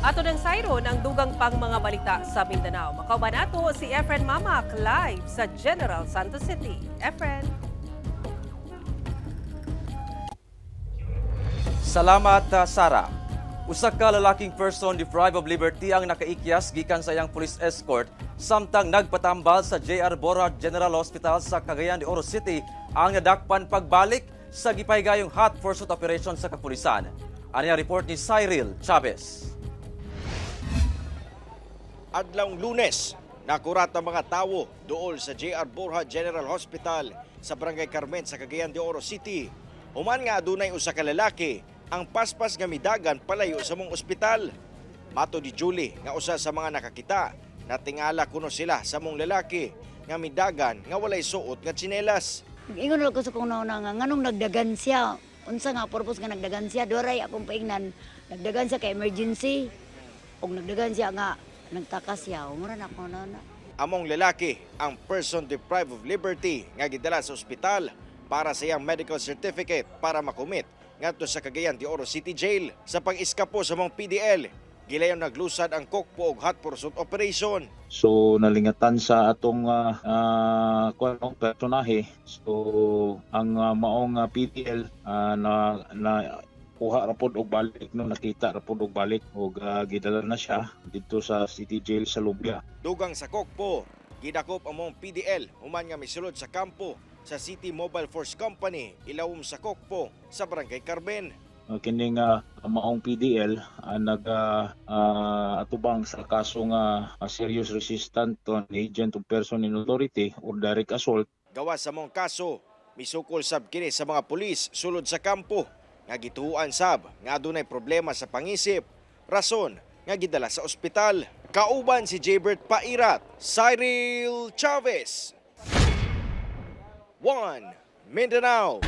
Ato ng sayron ang dugang pang mga balita sa Mindanao. Makauban nato si Efren Mamac live sa General Santos City. Efren. Salamat, Sara. Usa ka lalaking person deprived of liberty ang nakaikyas gikan sa iyang police escort samtang nagpatambal sa JR Borja General Hospital sa Cagayan de Oro City ang nadakpan pagbalik sa gipahigayong hot pursuit operation sa kapulisan. Ani ang report ni Cyril Chavez. Adlawng Lunes, nakurat ang mga tawo duol sa JR Borja General Hospital sa Barangay Carmen sa Cagayan de Oro City. Human nga adunay usa ka lalaki ang paspas nga midagan palayo sa mong ospital. Mato di Julie nga usa sa mga nakakita, natingala kuno sila sa mong lalaki nga midagan nga walay suot nga tsinelas. Ingon lang ko sa kong nauna nga, nganong nagdagan siya? Unsa nga purpose nga nagdagan siya? Doray akong paingnan, nagdagan siya kay emergency. Og nagdagan siya nga, nagtakas siya. Mura na ako nauna. Among lalaki ang person deprived of liberty nga gidala sa ospital para sa iyang medical certificate para makumit ngadto sa Cagayan de Oro City Jail. Sa pag-iskapo sa mong PDL, gilayon naglusad ang kokpo og hot pursuit operation. So nalingatan sa atong kuan no, personahe. So ang maong PDL na na kuha ra pod og balik no, nakita ra pod og balik og gidala na siya didto sa City Jail sa Lubya. Dugang sa kokpo, gidakop ang mong PDL human nga misulod sa kampo sa City Mobile Force Company ilawom sa kokpo sa Barangay Carmen. Kining maong PDL nag atubang sa kaso nga serious resistant to an agent of person in authority or direct assault. Gawa sa mong kaso, misukol sab kini sa mga pulis sulod sa kampo nga gituoan sab nga adunay problema sa pangisip, rason nga gidala sa ospital. Kauban si Jabert Pairat, Cyril Chavez. 1 Mindanao.